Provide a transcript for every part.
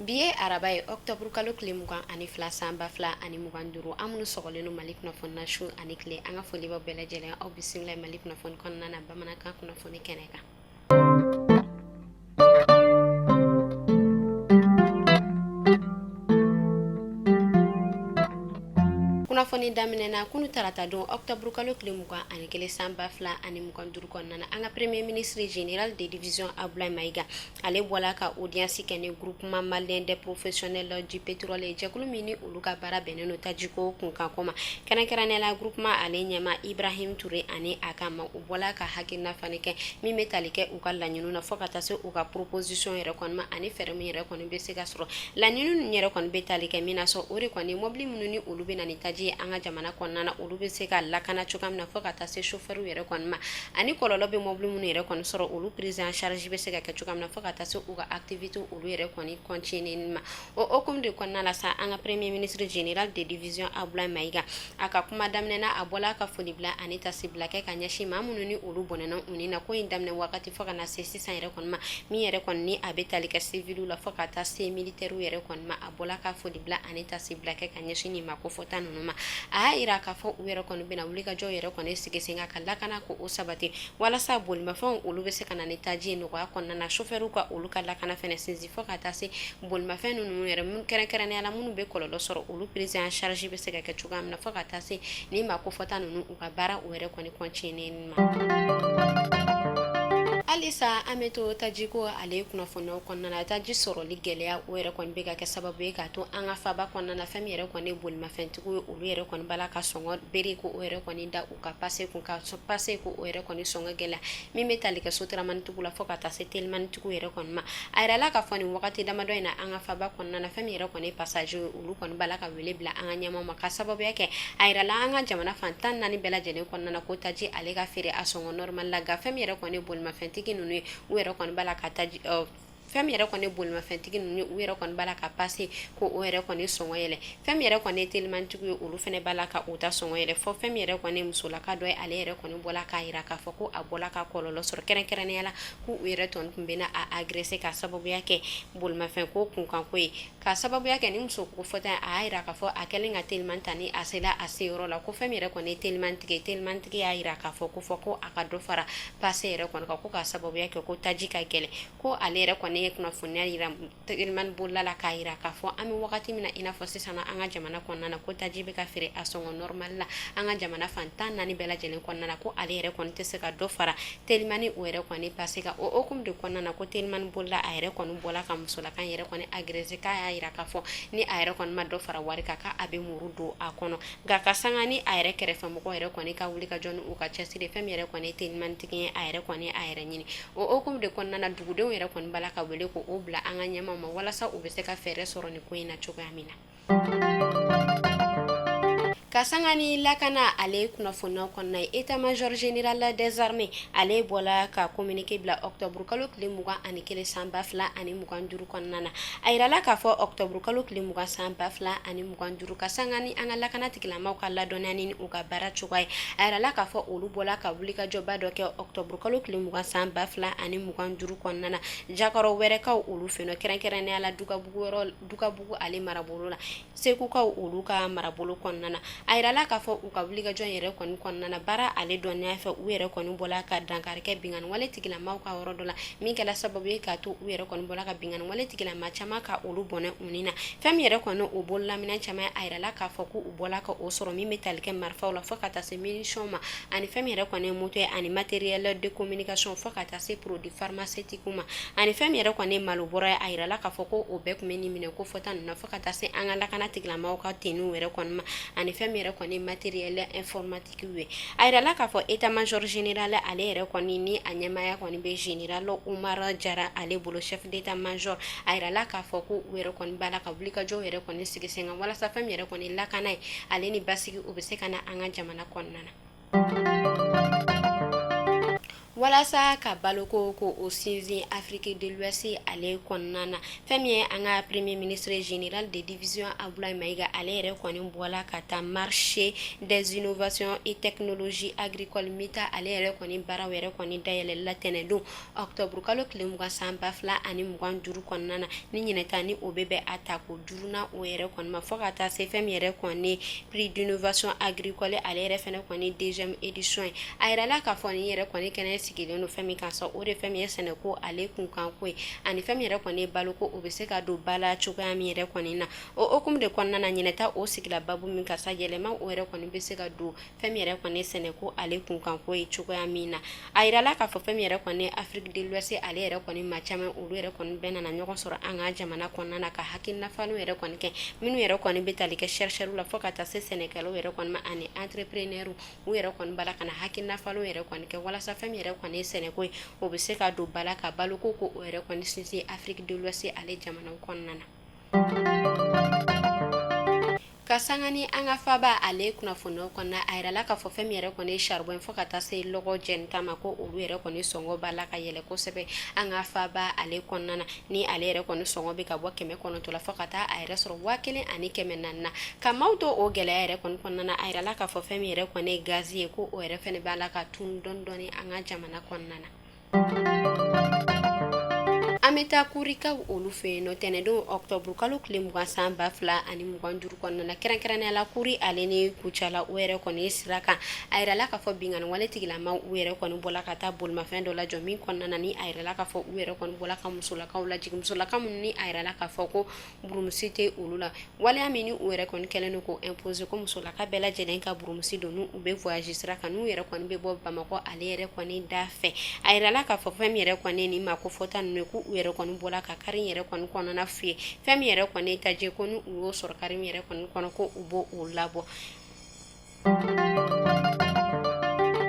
Bi ye araba ye, octobre kalo tile 22 san 2025. An minnu sɔgɔlen don Mali kunnafoni na su ani tile, an ka foli b'aw bɛɛ lajɛlen. Aw bisimila Mali kunnafoni kɔnɔna na, bamanankan kunnafoni kɛnɛ kan. Kunnafoni daminɛ na, kunu tarata don, octobre kalo tile 21 san 2025 kɔnɔna na, an ka premier ministre général de division Abdoulaye Maïga, ale bɔla ka audience kɛ ni groupement malien des professionnels du pétrole ye, jɛkulu min ni olu ka baara bɛnnen don tajiko kunkanko ma. Kɛrɛnkɛrɛnnenya la, groupement ale ɲɛmaa Ibrahim Touré ani a ka ma, u bɔla ka hakilina fana kɛ min bɛ tali kɛ u ka laɲiniw na, fo ka taa se u ka proposition yɛrɛ kɔni ma, ani fɛɛrɛ min yɛrɛ kɔni bɛ se ka sɔrɔ. Laɲini ninnu yɛrɛ kɔni bɛ tali kɛ min na sɔn, o de kɔni mobili minnu ni olu bɛ na ni taji ye an ka jamana kɔnɔna na, olu bɛ se ka lakana cogoya min na, fo ka taa se chauffeur yɛrɛ kɔni ma, ani kɔlɔlɔ bɛ mobili minnu yɛrɛ kɔni sɔrɔ, olu prise en charge bɛ se ka kɛ cogoya min na, fo ka taa se u ka activité olu yɛrɛ kɔni continuer ma. O hukumu de kɔnɔna la sa, an ka premier ministre général de division Abdoulaye Maïga, a ka kuma daminɛ na, a bɔla ka foli bila ani tasibila kɛ ka ɲɛsin maa minnu ni olu bɔnɛna u ni na ko in daminɛ wagati fo ka na se sisan yɛrɛ kɔni ma, min yɛrɛ kɔni ni a bɛ tali kɛ civil la fo ka taa se militaire yɛrɛ kɔni ma. A bɔla ka foli bila ani tasibila kɛ ka ɲɛsin nin ma ko fɔta ninnu ma. A y'a jira k'a fɔ u yɛrɛ kɔni bɛna wulikajɔ yɛrɛ kɔni sigi sen kan ka lakana ko o sabati, walasa bolimafɛnw olu bɛ se ka na ni taji ye nɔgɔya kɔnɔna na, chauffeur ka olu ka lakana fɛnɛ sinsin, fo ka taa se bolimafɛn ninnu yɛrɛ kɛrɛnkɛrɛnnenya la minnu bɛ kɔlɔlɔ sɔrɔ, olu prise en charge bɛ se ka kɛ cogoya min na, fo ka taa se nin maa kofɔta ninnu u ka baara o yɛrɛ kɔni continuer ma. Halisa an bɛ to tajiko ale kunnafoniyaw kɔnɔna na. Taji sɔrɔli gɛlɛya, o yɛrɛ kɔni bɛ ka kɛ sababu ye k'a to an ka faba kɔnɔna na, fɛn min yɛrɛ kɔni bolimafɛntigiw ye, olu yɛrɛ kɔni b'a la ka sɔngɔ bere ko o yɛrɛ kɔni da u ka pase kun, ka pase ko o yɛrɛ kɔni sɔngɔ gɛlɛya, min bɛ tali kɛ sotaramatigiw la fo ka taa se telimanitigiw yɛrɛ kɔni ma. A yirala k'a fɔ nin wagati damadɔ in na, an ka faba kɔnɔna na, fɛn min yɛrɛ kɔni passager ye, olu kɔni b'a la ka wele bila an ka ɲɛmaaw ma, ka sababuya kɛ a yirala an ka jamana fan 14 bɛɛ lajɛlen kɔnɔna na ko taji ale ka feere a sɔngɔ normal la. Nka fɛn min yɛrɛ kɔni bolimafɛntigi ninnu ye, u yɛrɛ kɔni b'a la ka taji fɛn min yɛrɛ kɔni bolimafɛntigi ninnu, u yɛrɛ kɔni b'a la ka pase ko o yɛrɛ kɔni sɔngɔ yɛlɛ. Fɛn min yɛrɛ kɔni telimantigiw ye, olu fana b'a la ka u ta sɔngɔ yɛlɛ, fɔ fɛn min yɛrɛ kɔni musolaka dɔ ye, ale yɛrɛ kɔni bɔla k'a jira k'a fɔ ko a bɔla ka kɔlɔlɔ sɔrɔ, kɛrɛnkɛrɛnnenya la k'u yɛrɛ tɔn tun bɛna a agresser ka sababuya kɛ bolimafɛn ko kunkanko ye. Ka sababuya kɛ ni muso ko fɔta, a y'a jira k'a fɔ a kɛlen ka teliman ta, ni a sera a se yɔrɔ la, ko fɛn min yɛrɛ kɔni telimantigi, telimantigi y'a jira k'a fɔ ko fɔ ko a ka dɔ fara pase yɛrɛ kɔni kan, ko ka sababuya kɛ ko taji ka gɛlɛn. Ko ale yɛrɛ kɔni ye kunnafoniya jira telimani bolila la k'a jira k'a fɔ an bɛ wagati min na i n'a fɔ sisan na, an ka jamana kɔnɔna na, ko taji bɛ ka feere a sɔngɔ normal la an ka jamana fan 14 bɛɛ lajɛlen kɔnɔna na, ko ale yɛrɛ kɔni tɛ se ka dɔ fara telimani o yɛrɛ kɔni pase kan. O hukumu de kɔnɔna na, ko telimani bolila a yɛrɛ kɔni bɔla ka musolaka yɛrɛ kɔni agresser, k'a y'a jira k'a fɔ ni a yɛrɛ kɔni ma dɔ fara wari kan, k'a bɛ muru don a kɔnɔ. Nka ka sanga ni a yɛrɛ kɛrɛfɛmɔgɔ yɛrɛ kɔni ka wuli ka jɔ ni u ka cɛsiri, fɛn min yɛrɛ kɔni telimanitigi ye, a yɛrɛ kɔni a yɛrɛ ɲini. O hukumu de kɔnɔna na, dugudenw yɛrɛ kɔni b'a la ka wele ko o bila an ka ɲɛmaaw ma, walasa u bɛ se ka fɛɛrɛ sɔrɔ nin ko in na cogoya min na. Ka sanga ni lakana ale kunnafoniyaw kɔnɔna ye, état major général des armées ale bɔla ka communiqué bila octobre kalo tile 21 san 2025 kɔnɔna na. A yirala k'a fɔ octobre kalo tile 20 san 2025, ka sanga ni an ka lakana tigilamaw ka ladɔnniya ni u ka baara cogoya ye, a yirala k'a fɔ olu bɔla ka wulikajɔba dɔ kɛ octobre kalo tile 20 san 2025 kɔnɔna na, Jakɔrɔ wɛrɛkaw olu fɛ, kɛrɛnkɛrɛnnenya la Dukabugu yɔrɔ, Dukabugu ale marabolo la, Segukaw olu ka marabolo kɔnɔna na. A yirala k'a fɔ u ka wulikajɔ yɛrɛ kɔni kɔnɔna na, baara ale dɔnniya fɛ, u yɛrɛ kɔni bɔla ka dankari kɛ binkanni wale tigilamaw ka yɔrɔ dɔ la, min kɛla sababu ye k'a to u yɛrɛ kɔni bɔla ka binkanni wale tigilama caman ka olu bɔnɛ u ni na. Fɛn min yɛrɛ kɔni o bololaminɛn caman, a yirala k'a fɔ ko u bɔla ka o sɔrɔ, min bɛ tali kɛ marifaw la fo ka taa se munition ma, ani fɛn min yɛrɛ kɔni moto ye, ani matériel de communication, fo ka taa se produit pharmaceutique ma, ani fɛn min yɛrɛ kɔni malo bɔrɔ ye. A yirala k'a fɔ ko o bɛɛ tun bɛ nin minɛ ko fɔta ninnu na, fo ka taa se an ka lakana tigilamaw ka tenuew yɛrɛ kɔni ma, ani fɛn min yɛrɛ kɔni matériel informatique ye. A yirala k'a fɔ état major général ale yɛrɛ kɔni ni a ɲɛmaaya kɔni bɛ général Umar Jara ale bolo, chef d'état major, a yirala k'a fɔ ko u yɛrɛ kɔni b'a la ka wulikajɔw yɛrɛ kɔni sigi sen kan, walasa fɛn min yɛrɛ kɔni lakana ye ale ni basigi, o bɛ se ka na an ka jamana kɔnɔna na. Walasa ka baloko ko o sinsin Afrique de l'Ouest ale kɔnɔna na, fɛn min ye an ka premier ministre général de division Abdoulaye Maïga, ale yɛrɛ kɔni bɔla ka taa marché des innovations et technologies agricoles MITA, ale yɛrɛ kɔni baaraw yɛrɛ kɔni dayɛlɛla tɛnɛndon octobre kalo tile 20 san 2025 kɔnɔna na. Ni ɲinɛta ni o bɛ bɛn a tako duurunan o yɛrɛ kɔni ma, fo ka taa se fɛn min yɛrɛ kɔni prix d'innovation agricole ale yɛrɛ fɛnɛ kɔni deuxième édition ye. A yirala k'a fɔ nin yɛrɛ kɔni kɛnɛ sigilen don fɛn min kan sa, o de fɛn min ye sɛnɛko ale kunkanko ye, ani fɛn min yɛrɛ kɔni baloko o bɛ se ka don ba la cogoya min yɛrɛ kɔni na. O hukumu de kɔnɔna na, ɲinɛta o sigila babu min kan sa, yɛlɛma o yɛrɛ kɔni bɛ se ka don fɛn min yɛrɛ kɔni sɛnɛko ale kunkanko ye cogoya min na. A yirala k'a fɔ fɛn min yɛrɛ kɔni Afrique de l'Ouest ale yɛrɛ kɔni maa caman, olu yɛrɛ kɔni bɛɛ nana ɲɔgɔn sɔrɔ an ka jamana kɔnɔna na ka hakilina falenw yɛrɛ kɔni kɛ, minnu yɛrɛ kɔni bɛ tali kɛ chercheurs la, fo ka taa se sɛnɛkɛlaw yɛrɛ kɔni ma ani entrepreneurs. U yɛrɛ kɔni b'a la ka na hakilina falenw yɛrɛ kɔni kɛ walasa fɛn min yɛrɛ kɔni ye sɛnɛko ye, o bɛ se ka don ba la ka baloko ko o yɛrɛ kɔni sinsin Afrique de l'Ouest ale jamanaw kɔnɔna na. Ka sanga ni an ka faba ale kunnafoniyaw kɔnɔna, a yirala k'a fɔ fɛn min yɛrɛ kɔni ye charbon, fo ka taa se lɔgɔ jɛnita ma, ko olu yɛrɛ kɔni sɔngɔ b'a la ka yɛlɛ kosɛbɛ an ka faba ale kɔnɔna na. Ni ale yɛrɛ kɔni sɔngɔ bɛ ka bɔ 900 la fo ka taa a yɛrɛ sɔrɔ 1400 na. Ka maaw to o gɛlɛya yɛrɛ kɔni kɔnɔna na, a yirala k'a fɔ fɛn min yɛrɛ kɔni ye gazi ye, ko o yɛrɛ fɛnɛ b'a la ka tunu dɔɔni dɔɔni an ka jamana kɔnɔna na. An bɛ taa kurikaw olu fɛ yen nɔ tɛnɛndon octobre kalo tile 20 san 2025 kɔnɔna na, kɛrɛnkɛrɛnnenya la kuri ale ni kucala o yɛrɛ kɔni sira kan. A yirala k'a fɔ binkanni wale tigilamaw u yɛrɛ kɔni bɔla ka taa bolimafɛn dɔ lajɔ min kɔnɔna na, ni a yirala k'a fɔ u yɛrɛ kɔni bɔla ka musolakaw lajigin, musolaka minnu ni a yirala k'a fɔ ko burumusi tɛ olu la. Waleya min ni u yɛrɛ kɔni kɛlen don k'o imposer ko musolaka bɛɛ lajɛlen ka burumusi don n'u bɛ voyage sira kan, n'u yɛrɛ kɔni bɛ bɔ Bamakɔ ale yɛrɛ kɔni da fɛ. A yirala k'a fɔ fɛn min yɛrɛ kɔni ni maa ko fɔta ninnu ye, k'u yɛrɛ kɔni bɔla ka kari yɛrɛ kɔni kɔnɔna fouiller. Fɛn min yɛrɛ kɔni taji ko n'u y'o sɔrɔ kari min yɛrɛ kɔni kɔnɔ, ko u b'o o labɔ.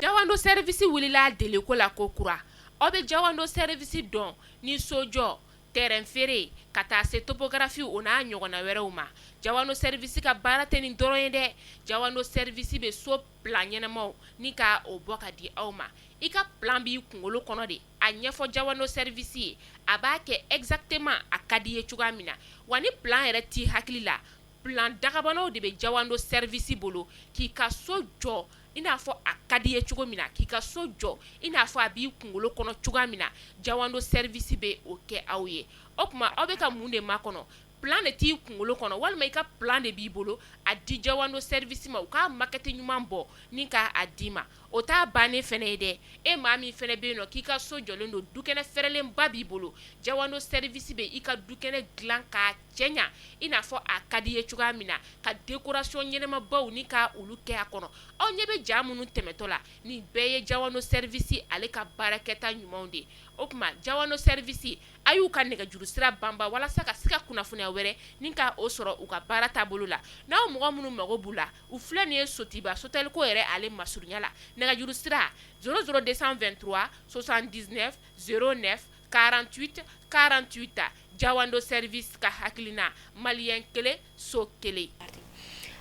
Jawando service wulila deliko la ko kura. Aw bɛ Jawando service dɔn ni sojɔ, terrain feere, ka taa se topographie o n'a ɲɔgɔnna wɛrɛw ma. Jawando service ka baara tɛ nin dɔrɔn ye dɛ. Jawando service bɛ so plan ɲɛnamaw ni ka o bɔ ka di aw ma. I ka plan b'i kunkolo kɔnɔ de, a ɲɛfɔ Jawando service ye, a b'a kɛ exactement a ka di i ye cogoya min na. Wa ni plan yɛrɛ t'i hakili la, plan dagabanaw de bɛ Jawando service bolo k'i ka so jɔ i n'a fɔ a ka di i ye cogo min na, k'i ka so jɔ i n'a fɔ a b'i kunkolo kɔnɔ cogoya min na. Jawando service bɛ o kɛ aw ye. O tuma aw bɛ ka mun de makɔnɔ? Plan de t'i kunkolo kɔnɔ, walima i ka plan de b'i bolo, a di Jawando service ma, u k'a maquette ɲuman bɔ ni k'a d'i ma. O t'a bannen fɛnɛ ye dɛ. E maa min fɛnɛ bɛ yen nɔ k'i ka so jɔlen don, dukɛnɛ fɛrɛlenba b'i bolo, Jawando service bɛ i ka dukɛnɛ dilan k'a cɛɲa i n'a fɔ a ka di i ye cogoya min na, ka décoration ɲɛnamabaw ni ka olu kɛ a kɔnɔ. Aw ɲɛ bɛ ja minnu tɛmɛtɔ la, nin bɛɛ ye Jawando service ale ka baarakɛta ɲumanw de ye. O tuma Jawando service, a y'u ka nɛgɛjuru sira banba walasa ka se ka kunnafoniya wɛrɛ ni ka o sɔrɔ u ka baara taabolo la. N'aw mɔgɔ minnu mago b'u la, u filɛ nin ye Sotiba Sotelco yɛrɛ ale masurunya la. Nɛgɛjuru sira 00 223 79 09 48 48. Jawando service ka hakilina, maliyɛn kelen so kelen.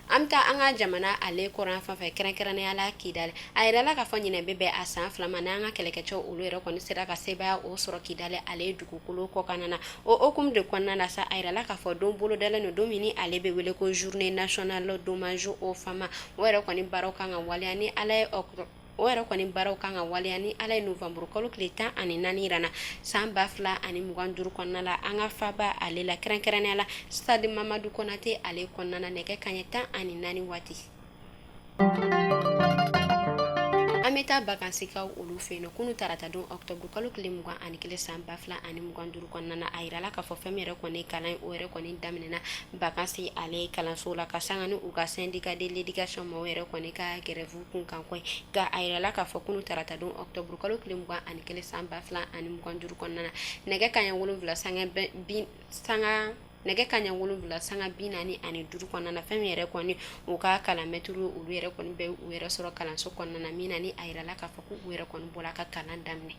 An bɛ taa an ka jamana ale kɔrɔn fan fɛ, kɛrɛnkɛrɛnnenya la Kidali. A yirala k'a fɔ ɲinɛ bɛ bɛn a san 2 ma, n'an ka kɛlɛkɛcɛw olu yɛrɛ kɔni sera ka sebaaya o sɔrɔ Kidali ale dugukolo kɔkan na. O hukumu de kɔnɔna na sa, a yirala k'a fɔ don bolodalen don, don min ni ale bɛ wele ko journée nationale d'hommage aux FAMa. O yɛrɛ kɔni baaraw kan ka waleya ni Ala ye o yɛrɛ kɔni baaraw kan ka waleya ni Ala ye novembre kalo tile 14 yira na san 2025 kɔnɔna la, an ka faba ale la, kɛrɛnkɛrɛnnenya la stade Mamadu Konate ale kɔnɔna na, nɛgɛ kanɲɛ 14 waati. An bɛ taa bakansikaw olu fɛ yen nɔ kunu tarata don octobre kalo tile 21 san 2025 kɔnɔna na. A yirala k'a fɔ fɛn min yɛrɛ kɔni kalan ye, o yɛrɛ kɔni daminɛna bakansi ale kalanso la, ka sanga ni u ka syndicat de l'éducation maaw yɛrɛ kɔni ka grève kunkanko ye. Nka a yirala k'a fɔ kunu tarata don octobre kalo tile 21 san 2025 kɔnɔna na, nɛgɛ kanɲɛ wolonwula sanga bi sanga nɛgɛ kanɲɛ wolonwula sanga 45 kɔnɔna na, fɛn min yɛrɛ kɔni u ka kalanmɛtiriw olu yɛrɛ kɔni bɛ u yɛrɛ sɔrɔ kalanso kɔnɔna na, min na ni a yirala k'a fɔ k'u yɛrɛ kɔni bɔra ka kalan daminɛ.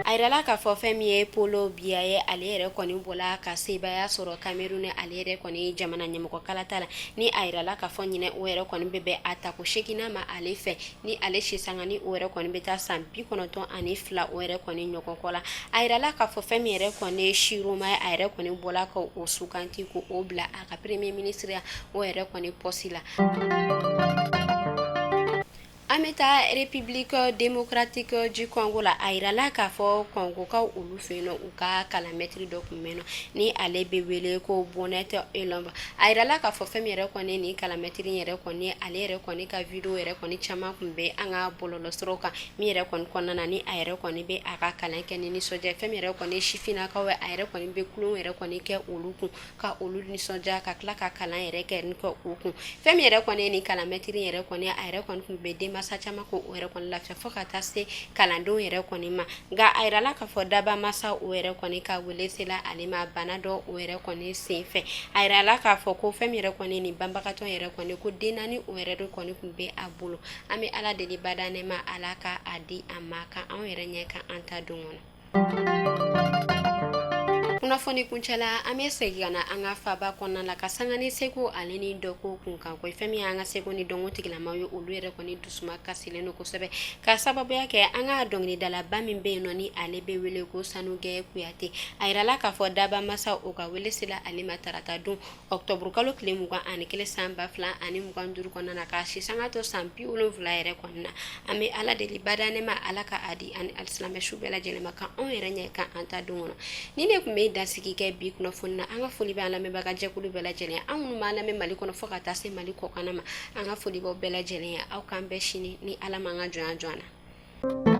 A A yirala k'a fɔ fɛn min ye Paul Biya ye, ale yɛrɛ kɔni bɔla ka sebaaya sɔrɔ Cameroun, ale yɛrɛ kɔni jamana ɲɛmɔgɔ kalata la. Ni a yirala k'a fɔ ɲinɛ o yɛrɛ kɔni bɛ bɛn a tako seeginnan ma ale fɛ, ni ale si sanga ni o yɛrɛ kɔni bɛ taa san 92 o yɛrɛ kɔni ɲɔgɔn kɔ la. A yirala k'a fɔ fɛn min yɛrɛ kɔni ye Tchiroma ye, a yɛrɛ kɔni bɔla ka o suganti ko o bila a ka premier ministre ya o yɛrɛ kɔni poste la. An bɛ taa République démocratique du Congo la. A yirala k'a fɔ Kɔngokaw olu fɛ yen nɔ, u ka kalanmɛtiri dɔ tun bɛ yen nɔ ni ale bɛ wele ko Bonnet Elombe. A yirala k'a fɔ fɛn min yɛrɛ kɔni nin kalanmɛtiri yɛrɛ kɔni, ale yɛrɛ kɔni ka vidéo yɛrɛ kɔni caman tun bɛ an ka bɔlɔlɔsiraw kan, min yɛrɛ kɔni kɔnɔna na ni a yɛrɛ kɔni bɛ a ka kalan kɛ ni nisɔndiya. Fɛn min yɛrɛ kɔni sifinnakaw ye, a yɛrɛ kɔni bɛ tulon yɛrɛ kɔni kɛ olu kun ka olu nisɔndiya, ka tila ka kalan yɛrɛ kɛ ni kɛ u kun. Fɛn min yɛrɛ kɔni ye nin kalanmɛtiri yɛrɛ kɔni, a yɛrɛ kɔni tun bɛ denmansa caman ko o yɛrɛ kɔni lafiya fo ka taa se kalandenw yɛrɛ kɔni ma. Nka a yirala k'a fɔ dabamasa o yɛrɛ kɔni ka wele sela ale ma bana dɔ o yɛrɛ kɔni senfɛ. A yirala k'a fɔ ko fɛn min yɛrɛ kɔni nin banbagatɔ yɛrɛ kɔni, ko den naani o yɛrɛ de kɔni tun bɛ a bolo. An bɛ Ala deli bada nɛɛma, Ala ka a di a ma ka anw yɛrɛ ɲɛ ka an ta don kɔnɔ. Kunnafoni kuncɛla, an bɛ segin ka na an ka faba kɔnɔna la ka sanga ni seko ale ni dɔnko kunkan ko. Fɛn min y'an ka seko ni dɔnko tigilamaw ye, olu yɛrɛ kɔni dusuma kasilen don kosɛbɛ ka sababuya kɛ an ka dɔnkilidalaba min bɛ yen nɔ ni ale bɛ wele ko Sanugɛ Kuyate. A yirala k'a fɔ dabamasa o ka wele sela ale ma tarata don ɔkutɔburukalo tile 21 san 2025 kɔnɔna na, k'a si sanga to san 70 yɛrɛ kɔni na. An bɛ Ala deli bada nɛɛma, Ala ka a di ani alisilamɛ su bɛɛ lajɛlen ma, ka anw yɛrɛ ɲɛ ka an ta don kɔnɔ. Ni ne tun bɛ dansigi kɛ bi kunnafoni na. An ka foli bɛ an lamɛnbaga jɛkulu bɛɛ lajɛlen, an minnu b'an lamɛn Mali kɔnɔ fo ka taa se Mali kɔkanna ma. An ka foli b'aw bɛɛ lajɛlen ye. Aw k'an bɛn sini ni Ala m'an ka jɔnya jɔ an na.